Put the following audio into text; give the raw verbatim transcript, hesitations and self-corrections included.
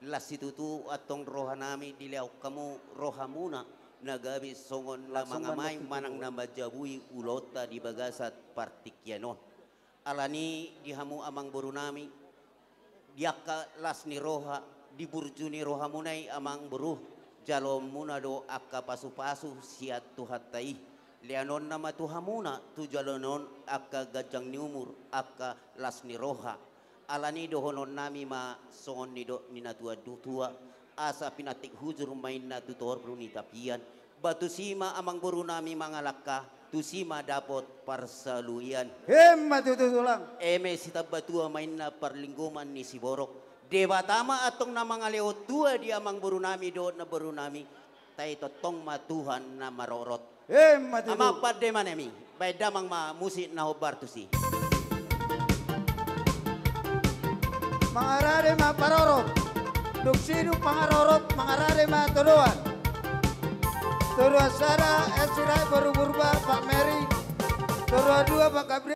Las situtu antong rohanami dilehon hamu rohamuna na gabe songon na mangamai manang na manjabui ulaonta di bagasan partingkian on. Alani di hamu amangborunami, di angka las ni roha, di burju ni rohamuna i amangboru, jaloonmuna do angka pasupasu sian Tuhanta i. Leanonna ma tu hamuna tu joloan on angka ganjang ni umur, angka las ni roha. Alani dohononnami ma songon nidok ni natuatua, asa pinantik hujur ma inna tu toru ni tapian. Ba tusi ma amangborunami mangalangka, tusi ma dapot parsaulian. Emma tutu, Tulang. Eme sitambatua ma inna parlinggoman ni siborok. Debata ma antong na mangalehon tua di amangborunami dohot namborunami. Tahe tongtong ma Tuhan na marorot. Emma tutu. Amang pandemanami, baen damang ma musik na hombar tusi. Mangarade ma parorot, dung sidung mangarorot, mangarade ma todoan. Todoan sada, Elsirai boru Purba, Pak Meri. Todoan dua, Pak Gabriel.